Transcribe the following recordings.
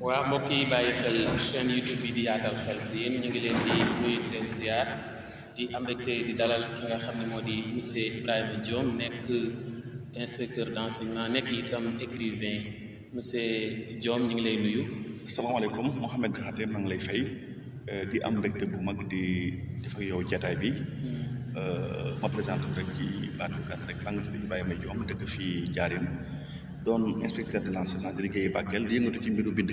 waaw mbokk yi bàyyi xel chaîne YouTube bi di Yaatal Xeltu yéen ñu ngi leen di nuyu di leen ziar di am mbégte di dalal ki nga xam ne moo di monsieur Ibrahima Diom nekk inspecteur d'enseignement nekk itam écrivain monsieur Diom ñu ngi lay nuyu. asalaamaaleykum Mouhamed Diakhaté maa ngi lay fay di am mbégte bu mag di def ak yow jataay bi ma présenté rek ci baat bu gàtt rek maa ngi tudd Ibrahima Diom dëkk fii Njaaréem doon inspecteur de l'enseignement di liggéey Bakel di yëngatu ci mbiru bind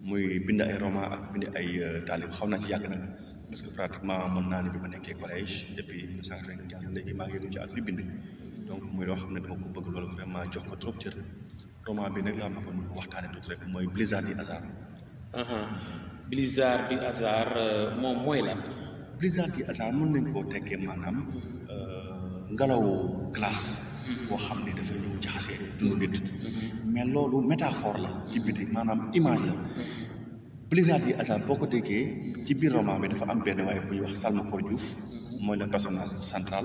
muy bind ay roman ak bind ay taalif xaw naa ci yàgg nag parce que pratiquement mën naa ne bi ma nekkee collège depuis 1995 léegi maa ngi yëngu ci affaire bind donc muy loo xam ne dama ko bëgg loolu vraiment jox ko trop cër roman bi nag laa bëggoon waxtaane tuuti rek mooy Blizzard du hasard. Blizzard du hasard moom mooy lan. Blizzard du hasard mën nañ koo tekkee maanaam ngelaw glace boo xam ne dafa ñëw jaxasee dundu nit mais loolu métaphore la ci biti maanaam image la Blizzard du hasard boo ko déggee ci biir roman bi dafa am benn waaye bu ñuy wax Salma Kor Diouf mooy le personnage central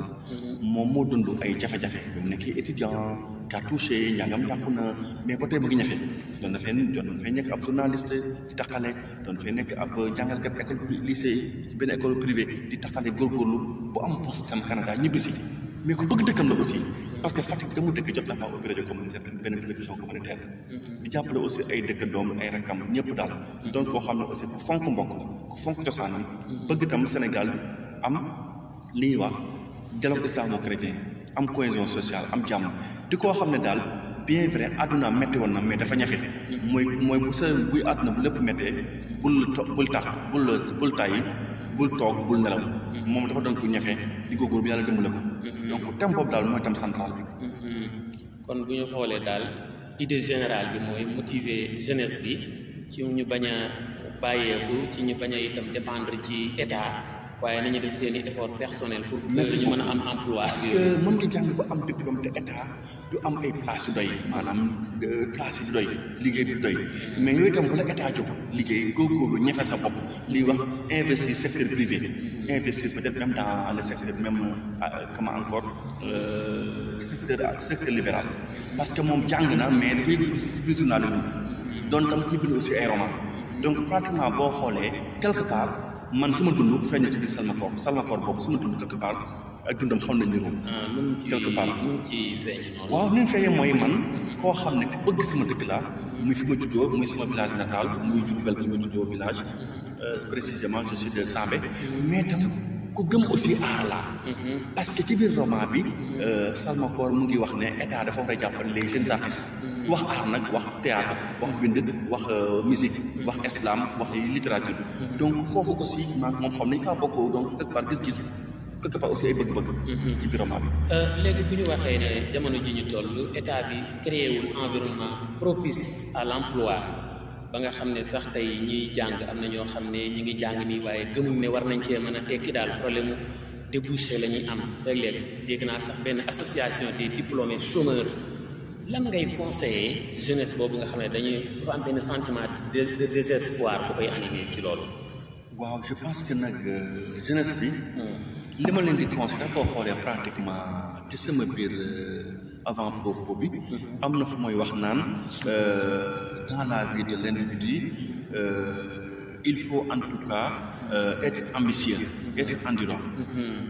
moom moo dund ay jafe-jafe bi mu nekkee étudiant cartouché njàngam yàqu na mais ba tey mu ngi ñafe doon dafay nekk ab journaliste di taxale doon fay nekk ab jàngalkat école lycée benn école privée di taxale góorgóorlu bu am poste tam Canada ñibbisi mais ku bëgg dëkkam la aussi parce que Fatick ga mu dëkk jot na faa ubbi rajo communautaire benn télévision communautaire di jàppale aussi ay dëkkandoom ay rakkam ñëpp daal donc koo xam ne aussi ku fonk mbokk la ku fonk cosaanam bëgg tam Sénégal am li ñuy wax dialogue islamo-chrétien am cohésion sociale am jàmm di koo xam ne daal bien vrai àdduna métti woon na mais dafa ñafe mooy bu sa buy àdduna bu lépp méttee bul tàyyi bul toog bul nelaw moom dafa doon ku ñafe di góorgóorlu bi yàlla dimbale ko donc thème boobu daal mooy thème central bi kon bu ñu xoolee daal idée générale bi mooy motiver jeunesse bi ci ñu bañ a bàyyeeku ci ñu bañ a itam dépendre ci état waaye nañu def seen i effort personnel pour que ñu mën a am emploi. parce que mën nga jàng ba am diplôme te état du am ay place yu doy maanaam place yu doy liggéey bi doy mais yooyu itam wala état jox liggéey góorgóorlu ñefe sa bopp liy wax investir secteur privé investir peut-être même dans le secteur même comment encore secteur libéral parce que moom jàng na mais dafay ci journalisme doon tam kuy bind aussi ay roman donc pratiquement boo xoolee quelque part man sama dund feeñ ci biir Salma Kor boobu sama dund quelque part ak dundam xam nañ niróo quelque part waaw ni mu feeñee mooy man koo xam ne ku bëgg sama dëkk laa muy fi ma juddoo muy sama village natal muy Diourbel bi ma juddoo village précisément je suis de Sambé mais tam ku gëm aussi aar la parce que ci biir roman bi Salma Kor mu ngi wax ne état dafa war a jàppale les jeunes artistes wax aar nag wax théâtre wax bind wax musique wax islam wax littérature donc foofu aussi maag moom xam nañ faa bokk donc quelque part gis-gis quelque part aussi ay bëgg-bëgg ci biir roman bi léegi bu ñu waxee ne jamono ji ñu toll état bi créé wul environnement propice à l'emploi ba nga xam ne sax tey ñiy jàng am na ñoo xam ne ñi ngi jàng nii waaye gëmuñ ne war nañ cee mën a tekki daal problème débouché la ñuy am léeg-léeg dégg naa sax benn association des diplômés chômeurs lan ngay conseiller jeunesse boobu nga xam ne dafa am benn sentiment de désespoir bu koy animé ci loolu. waaw je pense que nag jeunesse bi. li ma leen di conseiller boo xoolee pratiquement ci sama biir avant propos bi. am na fu mooy wax naan dans la vie de l'individu il faut en tout cas être ambitieux, être endurant,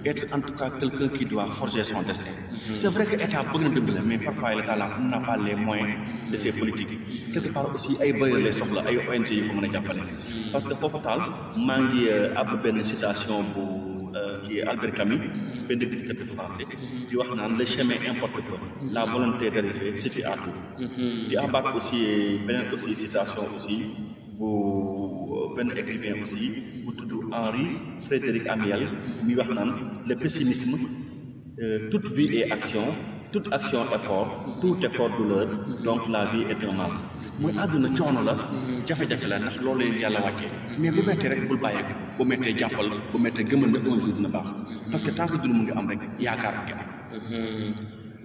être en tout cas quelqu'un qui doit forger son destin. C'est vrai que l'État peut nous donner, mais parfois l'État n'a pas les moyens de ses politiques. Quelque part aussi, il y a des soxla, ay ONG yu ko mën a jàppale. Parce que foofu taal maa ngi ab benn citation bu kii Albert Camus benn bindkat français di wax naan le chemin importe peu, la volonté d'arriver suffit à tout. di abaat aussi beneen aussi citation aussi bu benn écrivain aussi bu tudd Henri Frédéric Amiel muy wax naan le pessimisme toute vie est action toute action effort tout effort douleur donc la vie est un mal mooy àdduna coono la jafe-jafe la ndax loolu leen yàlla wàccee mais bu mettee rek bul bàyyeeku bu mettee jàppal bu mettee gëmal na un jour dina baax parce que tant que dund mu ngi am rek yaakaar nga am.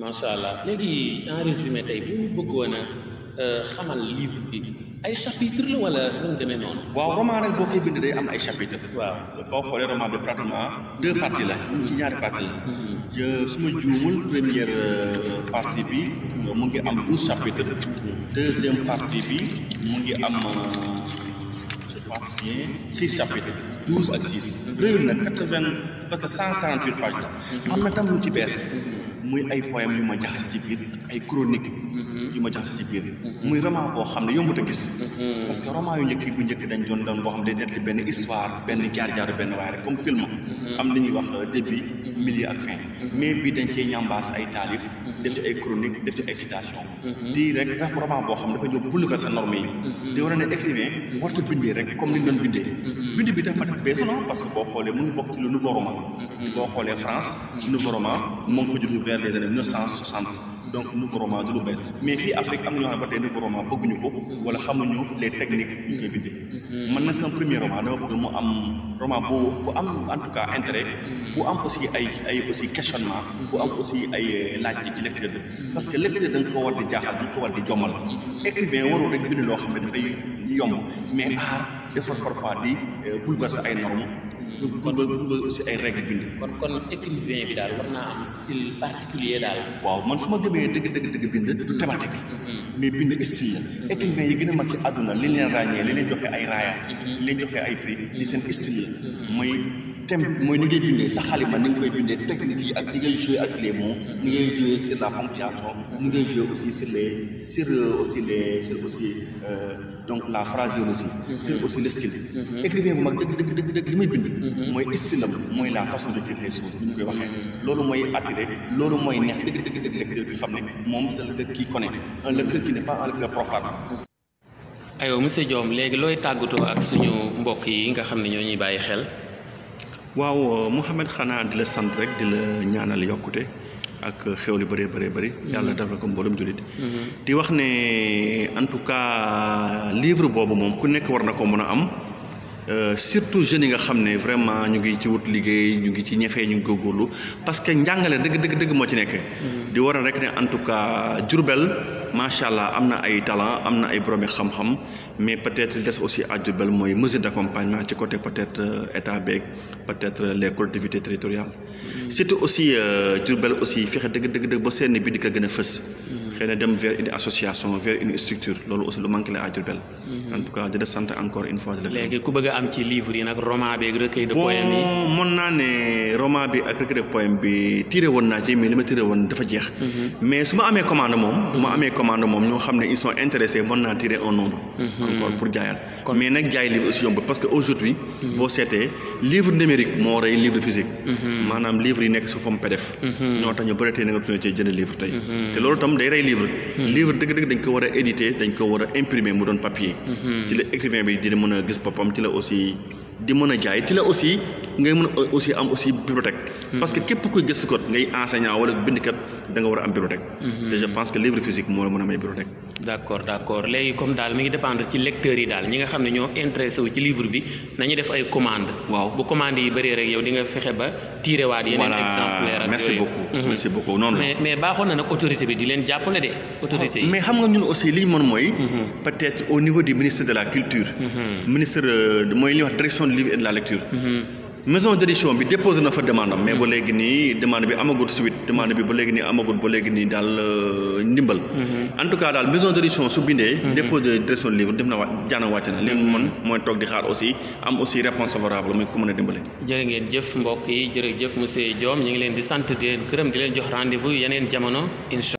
macha allah léegi en résumé tey bu ñu bëggoon a xamal livre bi ay chapitre la wala nu mu demee noonu. waaw roman nag boo koy bind day am ay chapitre. waaw boo xoolee roman bi pratiquement 2 parties la. ci ñaari parties la. su ma juumul première partie bi mu ngi am 12 chapitres deuxième partie bi mu ngi am je pense bien 6 chapitres 12 ak 6 réew nag 80 parce que 148 pages la am na tam lu ci bees muy ay poèmes yu ma jaxase ci biir ak ay chroniques yu ma jaxase ci biir muy roman boo xam ne yombut a gis parce que roman yu njëkk yi bu njëkk dañ doon boo xam ne nettali benn histoire benn jaar-jaaru benn waaye rek comme film am li ñuy wax début milieu ak fin mais bii dañ cee ñambaas ay taalif def ci ay chronique def ci ay citation di rek def roman boo xam ne dafa ñëw bouleverser norme yi di war a ne écrivain warta bindee rek comme ni ñu doon bindee bind bi dafa def beesu non parce que boo xoolee mu ngi bokk ci le nouveau roman boo xoolee France nouveau roman moo ngi fa judd vers les années 1960 donc nouveau roman du lu bees mais fii Afrique am na ñoo xam ne ba tey nouveau roman bëgguñu ko wala xamuñu les techniques ñu koy bindee man na sama premier roman dama bëgg mu am roman bu am en tout cas intérêt bu am aussi ay aussi questionnement bu am aussi ay laaj ci lecteur bi parce que lecteur da nga ko war di jaaxal da nga ko war di jommal écrivain warul rek bind loo xam ne dafay yomb mais art dafa parfois di bouleverser ay normes kon aussi ay règles bind. kon écrivain bi daal war naa am style particulier daal. waaw man su ma gëmee dëgg bind du thématique. mais bind style la. écrivain yi gën a mag ci àdduna li leen ràññee li leen joxe ay raaya. li leen joxe ay prix ci seen style la. mooy thème mooy ni ngay bindee sa xalima ni nga koy bindee technique yi ak ni ngay jouer ak les mots ni ngay jouer sur la ponctuation ni ngay jouer aussi sur donc la phraséologie. sur aussi le style. écrivain bu mag dëgg li muy bind. mooy style am mooy la façon de dire les choses bu ñu koy waxee. loolu mooy attiré loolu mooy neex dëgg lecteur bi xam ne moom c'est le lecteur qui connaît un lecteur qui n'est pas un lecteur profane. aywa monsieur Diome léegi looy tàggatoo ak suñu mbokk yi nga xam ne ñoo ñuy bàyyi xel. waaw Mouhamed xanaa di la sant rek di la ñaanal yokkute ak xew li bëri yàlla def la ko mboolum jullit di wax ne en tout cas livre boobu moom ku nekk war na ko mën a am surtout jeunes yi nga xam ne vraiment ñu ngi ci wut liggéey ñu ngi ci ñefee ñu ngi góorgóorlu parce que njàngale dëgg moo ci nekk di war a rek ne en tout cas Diourbel macha allah am na ay talent am na ay boroomi xam-xam mais peut-être des aussi à Diourbel mooy mesure d'accompagnement ci côté peut-être état beeg peut-être les collectivités territoriales surtout aussi Diourbel aussi fexe dëgg ba seen bi di ko gën a fës xëy na dem vers une association vers une structure loolu aussi lu manqué la à Diourbel en tout cas di la sant encore une fois de la léegi ku bëgg a am ci livre yi nag roman bi ak recueil de poèmes yi mën naa ne roman bi ak recueil de poèmes bi tiré woon naa ci mais li ma tiré woon dafa jeex mais su ma amee commande moom ñoo xam ne ils sont intéressés mën naa tirer un nombre encore pour jaayaat mais nag jaay livre aussi yomb parce que aujourd'hui boo seetee livre numérique moo rey livre physique maanaam livre yi nekk su forme PDF ñoo tax ñu bëri tey na nga tuddee ci jënd livre tey te loolu tam day rey livre dëgg dañ ko war a éditer dañ ko war a imprimer mu doon papier ci la écrivain bi dina mën a gis boppam ci la aussi di mën a jaay ci la aussi ngay mën a aussi am aussi bibliothèque parce que képp kuy gëstu ko ngay enseignant wala bindkat da nga war a am bibliothèque te je pense que livre physique moo la mën a may bibliothèque d'accord léegi comme daal mi ngi dépendre ci lecteurs yi daal ñi nga xam ne ñoo intéressé wu ci livre bi nañu def ay commande waaw bu commande yi bëree rek yow di nga fexe ba tiré waat yeneen exemplaire ak merci beaucoup noonu la mais baaxoon na nag autorité bi di leen jàppale de autorité yi mais xam nga ñun aussi li ñu mën mooy peut-être au niveau du ministère de la culture ministère mooy li ñuy wax direction du livre et de la lecture maison d'édition bi déposé na fa demande am mais ba léegi nii demande bi amagut suite demande bi ba léegi nii daal ndimbal en tout cas daal maison d'édition su bindee déposé direction du livre def na jaana wàcc na li mu mën mooy toog di xaar aussi am aussi réponse favorable muy ku mën a dimbale jërë ngeen jëf mbokk yi jërëjëf monsieur Diome ñu ngi leen di sant di leen gërëm di leen jox rendez-vous yeneen jamono incha